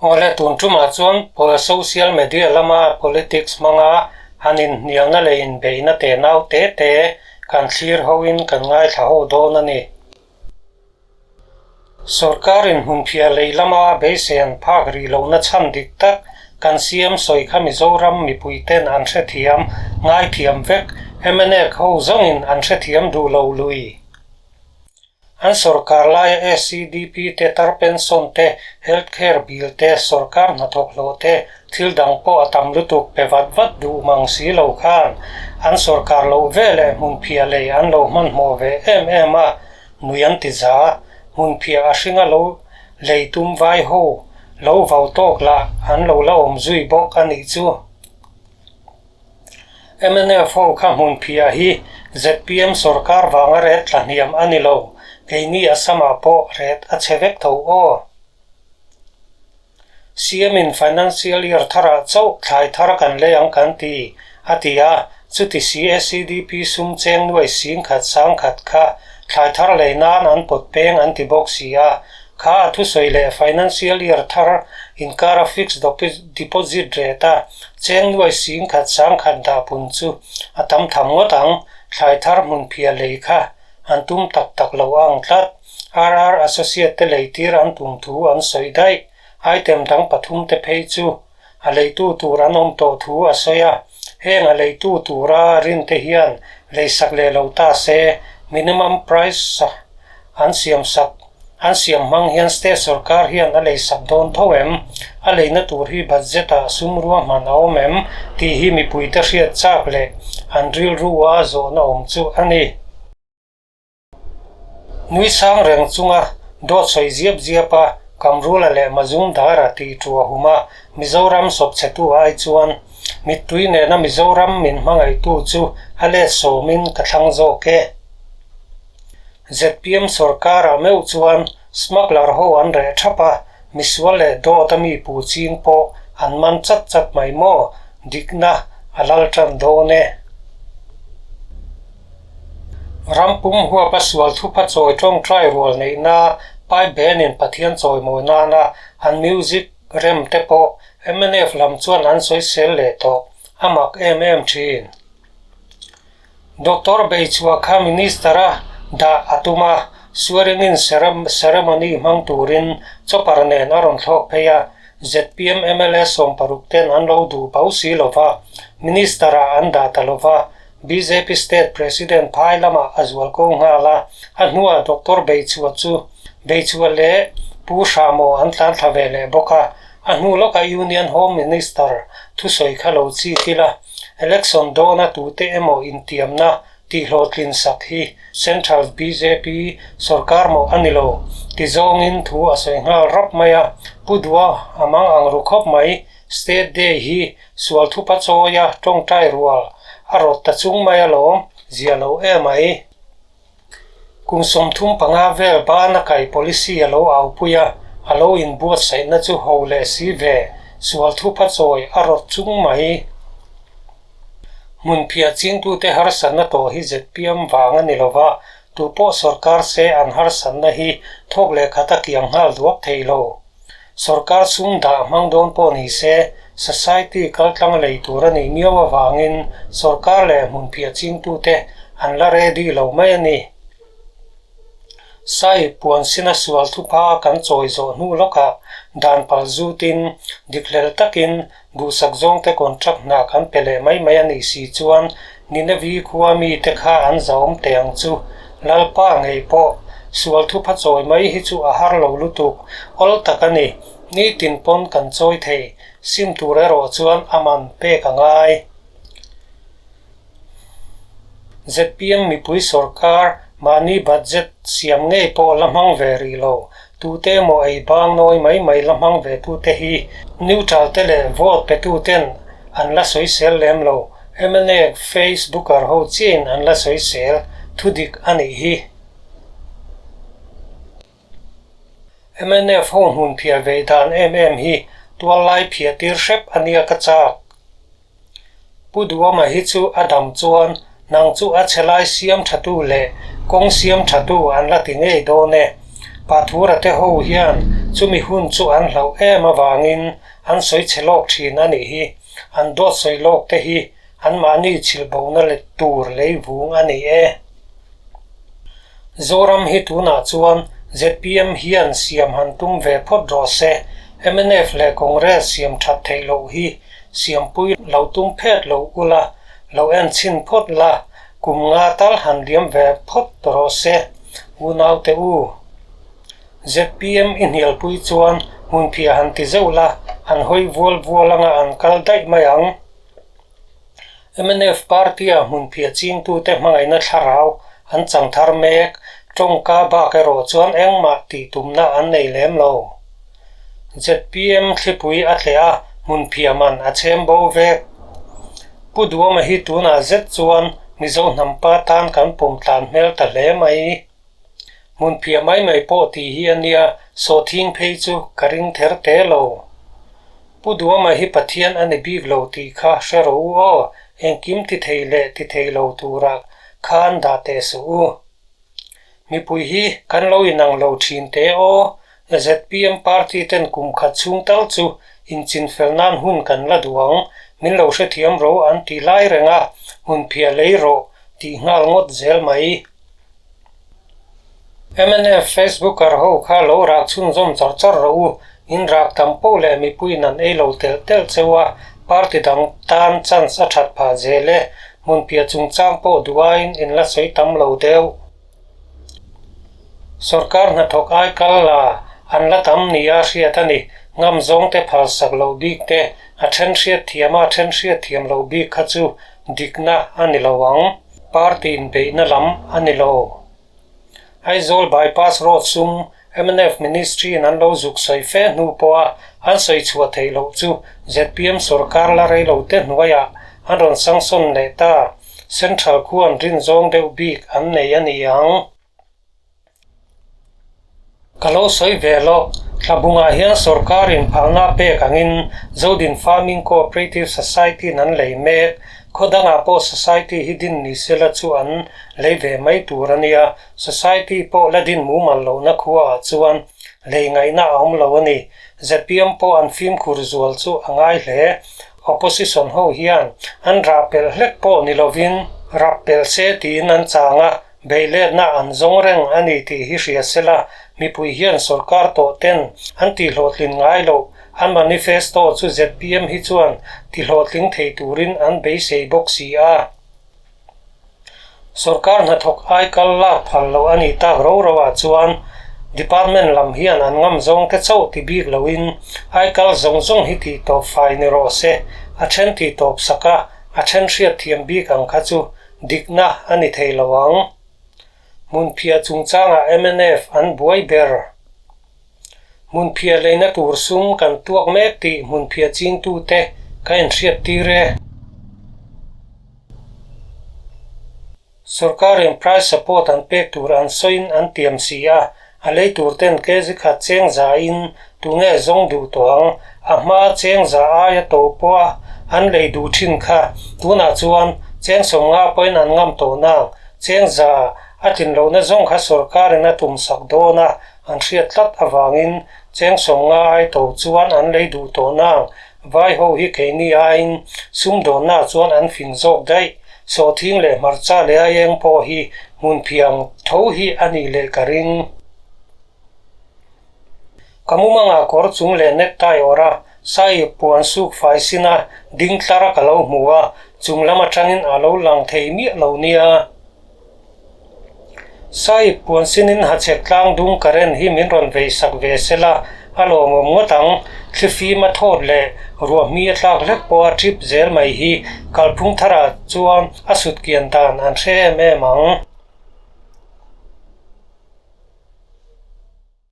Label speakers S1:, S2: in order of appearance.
S1: Awle tun tumah chuan social media lama politics hmanga han inhnialna leh inbeihna tenau te te kan thlir hoin kan ngaithla ho dawn a ni. Sorkarin hmunphiah lei lama beisei an phak rih lohna chhan dik tak kan siam sawi kha Mizoram mipuiten an hrethiam, ngaithiam vek, mnf ho zawngin an hrethiam duh lo lui. An sorkar laia SEDP te, tar pension te, health care bill te, sorkar hnathawk hlawh te, thil dang pawh a tam lutuk pe vat vat duh mang si lo khan an sorkar loh veleh hmunphiah lei an lo hmanhmawh ve em em a, Nui an ti za, hmunphiah a hringa lo lei tum vai ho lo vau tawk lah an lo la awm zui bawk a nih chu. Mnf ho kha hmunphiah hi zpm sorkar vanga ret tla hniam a ni lo, keini Assam-ah pawh ret a chhe vek tho aw. CM in Financial Year tharah chauh thlai thar kan lei ang kan ti, a ti a. Chuti CACDP sum cheng nuai sing khat sang khat kha thlai thar lei nan an pawt peng an ti bawk si a. Kha a thusawi leh Financial Year thar inkara Fixed Deposit rate a cheng nuai sing khat sang khat dah pun chu a tam tham ngawt ang, thlai thar hmunphiah lei kha an tum tak tak lo ang tlat. RR Associate te leitir an tum thu an sawi daih. Item dang pathum te phei chu a leitu tur an awm tawh thu a sawi a. Heng a leitu tura rinte hian leisak leh lo ta se, minimum price an siam sak an siam hmang hian state sorkar hian a leisak dawn tho em? A leina tur hi budget ah sum ruahman a awm em? tih hi mipuite hriat chak leh an rilru a zawhna awm chu a ni. Nui sang reng chunga dawt sawi ziap ziap a, Kamrula leh Mazumdara tih tu a hum a, Mizoram sawpchhetu ai chuan mittui nena Mizoram min hmangaihtu chu a let sawmin ka thlang zawk e. Zpm sorkarah meuh chuan smuggler ho an reh thap a, misual leh dawt a mi pu ching pawh an man chat chat mai maw, dikna a lal tan dawn e. Ram pum huapa sual thupha chawi tawngtai rual neihna pipe band-in Pathian chawimawi nana an music rem te pawh mnf lam chuan an sawisel leh tawh a mak em em thin. Doctor Beichhua kha Minister-a dah a tum a, swearing-in ceremony hmang turin chopper nen a rawn thlawk phei a, zpm mla 60 ten an lo duh bau si lova, Minister-ah an dah ta lova, Bjp State President phai lamah a zual ko nghal a, a hnuah Doctor Beichhua chu Beichhua leh Pu Hrahmaw an tlan thla ve leh bawk a, a hnu lawkah Union Home Minister thusawi kha lo chik ila, Election dawna tute emaw intiamna tihhlawhtlin sak hi Central bjp sorkar mawh a ni lo ti zawngin thu a sawi nghal rap mai a, Pu Dua a mang ang ru khawp mai, State Day hi Sual thupa chawia tawngtai rual a rawt ta chung mai alawm, zia lo em ai. Kum 35 vel bana kai policy a lo aupui a, a lo inbuatsaihna chu ho leh si ve, sual thupa chawi a rawt chung mai. Hmunphiah chingtute harsatna tawh hi zpm vang a ni lova, tupawh sorkar se an harsatna hi thawk leh khat a kiang nghal duak thei lo. Sorkar sum dah hmang dawn pawh ni se, society kaltlang lei tur a nih miau avangin sorkar leh hmunphiah chingtute an la ready lo mai a ni. Sai puan sina sual thupha kan chawi zawh hnu lawkah dan pal zutin dikhlel takin Duhsak zawngte contract hna kan pe leh mai mai a nih si chuan Ninevi khua mite kha an zahawm teh ang chu. Lalpa ngei pawh sual thupha chawi mai hi chu a har lo lutuk, awl tak a ni. Nitin pawn kan chawi thei, sim tur erawh chuan a man pek a ngai. Zpm mipui sorkar mahni budget siam ngei pawh la hmang ve rih lo. Tute emaw ei bang nawi mai mai la hmang ve tute hi neutral te leh vote pe tuten an la sawisel lem lo. Mnf Facebooker ho chiahin an la sawisel thudik a nih hi. Mnf ho hmun phiah vei dan em em hi tual lai phiah tir hrep a nia ka chak. Pu Duama hi chu a dam chuan nang chu a chhe lai siam thatu leh kawng siam thatu an la ti ngei dawn e. Pathura te ho hian Chumi hun chu an hlauh em avangin an sawi chhe lawk thin a nih hi. An dawt sawi lawk te hi anmahni chhilhbohna let tur lei vung a ni e. Zoram hi tunah chuan zpm hian siam han tum ve phawt rawh se. Mnf leh Congress siam that theih loh hi siampui lo tum phet lo ula, lo en chhin phawt la, kum nga tal han liam ve phawt rawh se, unaute u. Zpm i hnialpui chuan hmunphiah han ti zeuh la, an hawi vual vual anga an kal daih mai ang. Mnf party-a hmunphiah chingtute hmangaihna thlarau an chang thar mek, tawngka bak erawh chuan engmah tih tumna an nei lem lo. Zpm thlipui a tleh a, hmunphiah man a chhem bo vek. Pu Duama hi tunah zet chuan Mizo hnampa tan kan pawm tlan hmel ta hle mai. Hmunphiah mai mai pawh tih hi a nia, sawhthing phei chu ka ring ther te lo. Pu Duama hi Pathian a ni bik lo tih kha hre rawh u aw, engkim ti thei leh ti thei lo turah khan dah teh suh u. Mipui hi kan lo inang lo thin te aw, zpm party ten kum khat chhung tal chu inchinfel nan hun kan la duh ang, min lo hrethiam ro an ti lai reng a, hmunphiah lei rawh tih nghal ngawt zel mai. Mnf Facebooker ho kha lo rak chhunzawm char char rawh u, in rak tam poh leh mipuiin an ei lo telh telh cheu a, party dang tan chance a that phah zel e, hmunphiah chungchang pawh duh aiin in la sawi tam lo deuh. Sorkar hnathawk ai kal la an la tam nia hriat a ni, ngam zawng te phalsak loh bik te, a then hriat thiam a a then hriat thiam loh bik kha chu dikna a ni lo ang. Party inbeihna lam a ni lo. Aizawl Bypass Road sum mnf Ministry in an lo zuk sawi fe hnu pawha an sawi chhuah theih loh chu zpm sorkar la rei lo te hnuaiah an rawn sanction leh ta. Central khuan rinzawng deuh bik an nei a ni ang. Ka lo sawi ve loh, Tlabungah hian sorkarin phalna pek angin Zodin Farming Cooperative Society-in an lei mek. Khaw dangah pawh society hi din ni sela chu an lei ve mai tur a nia. Society pawh la din mumal lohna khuaah chuan lei ngaihna a awm lo a ni. Zpm pawh an fimkhur zual chu a ngai hle. Opposition ho hian an rah pelh hlek pawh ni lovin rap pelh se tiin an chang a. Beihletna an zawng reng a ni tih hi hria sela, mipui hian sorkar tawh ten an tihhlawhtlin ngai loh. An manifesto chu zpm hi chuan tihlawhtling thei turin an beisei bawk si a. Sorkar hnathawk ai kal lak phal loh a nih tak ro ro ah chuan department lam hian an ngam zawng te chauh ti bik loin ai kal zawng zawng hi tih tawp fai ni rawh se, a then tih tawp sak a, a then hriat thiam bik ang kha chu Dikna a ni thei lo ang. Hmunphiah chungchangah mnf an buai ber. Hmunphiah leina tur sum kan tuak mek tih hmunphiah chingtute ka inhriattir e. Sorkarin price support an pek tur an sawiin an tiam si a, A lei tur ten kg khat cheng za in tunge zawng duh tawh ang, a hma cheng za aia to pawh a an lei duh thin kha, tunah chuan cheng 50 pawhin an ngam tawh nang, cheng za a tlin lohna zawng kha sorkarin a tum sak dawn a, an hriat tlat avangin cheng 50 ai to chuan an lei duh tawh nang, vai ho hi keini aiin sumdawnna chuan an fing zawk daih. Sawhthing leh hmarcha leh a eng pawh hi hmun phiang tho hi a nih leh ka ring. Ka mumangah kawr chung leh necktie awrh a, sahib puan suk fai sin a ding tlar a ka lo hmu a, chung lam atangin a lo lang thei miah lo nia. Sahib puan sinin hachhek tlang dung current hi min rawn vei sak ve sela a lawmawm ngawt ang. Thlifim a thawt leh ruahmi a tlak hlek pawh a trip zel mai hi kalphung tharah chuan a sut kian dan an hre em em ang.